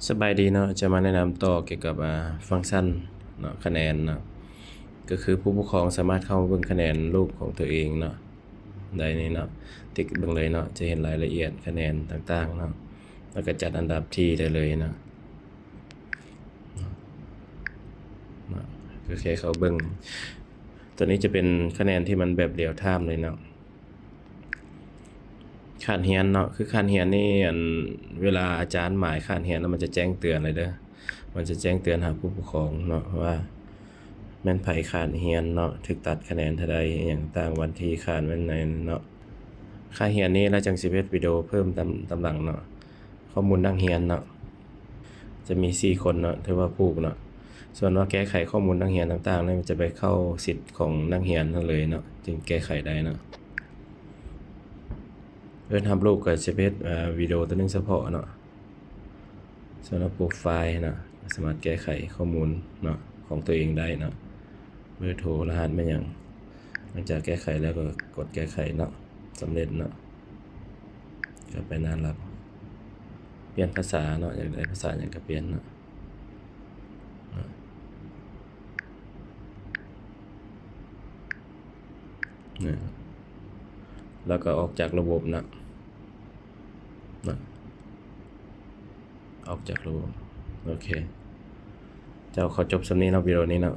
ສະບາຍດີເນາະ, ຈະມາແນະນຳຕໍ່ກ່ຽວກັບ ອາ ຟັງຊັນເນາະ, ຄະແນນເນາະ, ກໍຄືຜູ້ປົກຄອງສາມາດເຂົ້າມາເບິ່ງຄະແນນລູກຂອງຕົວເອງເນາະ ໄດ້ນີ້ເນາະ, ຕິກເບິ່ງເລີຍເນາະ, ຈະເຫັນລາຍລະອຽດຄະແນນຕ່າງໆເນາະ, ແລ້ວກໍຈັດອັນດັບທີ່ໄດ້ເລີຍເນາະ, ເນາະ, ກໍແຄ່ເຂົ້າເບິ່ງ. ຕົວນີ້ຈະເປັນຄະແນນທີ່ມັນແບບ real time ເລີຍເນາະ. ຄາດຮຽນເນາະ, ຄືຄາດຮຽນນີ້ ອັນ ເວລາອາຈານໝາຍຄາດຮຽນແລ້ວ ມັນຈະແຈ້ງເຕືອນເລີຍເດີ, ມັນຈະແຈ້ງເຕືອນຫາຜູ້ປົກຄອງເນາະ ວ່າແມ່ນໃຜຄາດຮຽນເນາະ, ຖືກຕັດຄະແນນເທົ່າໃດ ອີ່ຫຍັງຕ່າງ, ວັນທີຄາດແມ່ນໃດເນາະ. ຄາດຮຽນນີ້ ແລ້ວຈັ່ງຊິເຮັດວິດີໂອເພີ່ມຕາມ ຕາມຫຼັງເນາະ. ຂໍ້ມູນນັກຮຽນເນາະ, ຈະມີສີ່ຄົນເນາະ, ຖືວ່າຜູກເນາະ. ສ່ວນວ່າແກ້ໄຂຂໍ້ມູນນັກຮຽນຕ່າງໆນີ້ ມັນຈະໄປເຂົ້າສິດຂອງນັກຮຽນນັ້ນເລີຍເນາະ, ຈຶ່ງແກ້ໄຂໄດ້ເນາະ. ເອີ້ນຮັບລູກກໍຈະເຮັດ ເອີ ວິດີໂອຕົວໜຶ່ງສະເພາະເນາະ. ສ່ວນວ່າໂປຣໄຟລ໌ເນາະ, ສາມາດແກ້ໄຂຂໍ້ມູນເນາະ ຂອງຕົວເອງໄດ້ເນາະ, ເບີໂທ, ລະຫັດແມ່ນຫຍັງ. ຫຼັງຈາກແກ້ໄຂແລ້ວກໍກົດແກ້ໄຂເນາະ, ສຳເລັດເນາະ, ກໍໄປໜ້າຫຼັກ. ປ່ຽນພາສາເນາະ, ຢາກໄດ້ພາສາຫຍັງກໍປ່ຽນເນາະ. ແລ້ວກໍອອກຈາກລະບົບເນາະ, ອອກຈາກລະບົບ. ໂອເຄ ເຈົ້າ, ຂໍຈົບສ່ຳນີ້ເນາະ, ວິດີໂອນີ້ເນາະ.